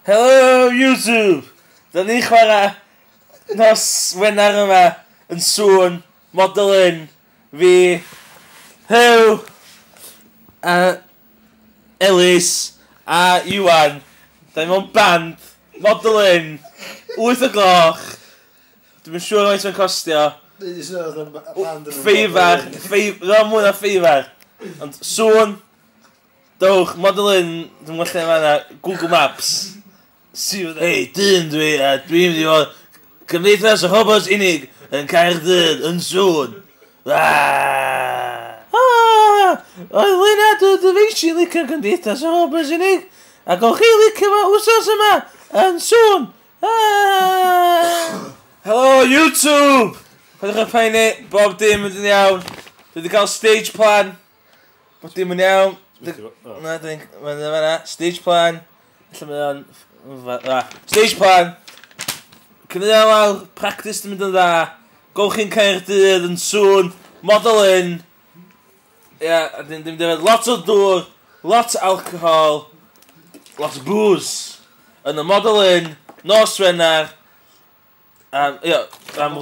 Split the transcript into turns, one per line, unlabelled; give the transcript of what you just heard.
Hello YouTube! Da ni'n chwarae nos Wener yma yn Sŵn, Model Inn, fi, Huw, a Elis, a Iwan. Da ni mewn band, Model Inn, 8 o gloch. Dwi'm yn siŵr faint mae'n costio. Ffeifar, fel mwy na ffeifar. Ond Sŵn, dowch, Model Inn, dwi'n gwybod lle mae yna, Google Maps. Hei, dyn dwi, a dwi'n mynd i fod Cymdeithas y Hobos Unig yn Caerdydd yn Sŵn. Ah! Ah! Oedd Leonardo da Vinci licio Cymdeithas y Hobos Unig, ac o'ch chi licio fo wsos yma yn Sŵn. Ah! Helo YouTube! Peidiwch â poeni, bob dim yn iawn. Dwi wedi cael stage plan. Bob dim yn iawn. Na, dwi'n... Mae'n fan'na. Stage plan. Ella mae o'n... Stage plan. Cynnig lawr, practice di mynd yn dda. Gowch chi'n Caerdydd yn Sŵn. Model Inn. Ia, yeah, a dyn dim dweud lot o dŵr, lot o alcohol, lot o booze. Yn y Model Inn, nos Wener. Ia, am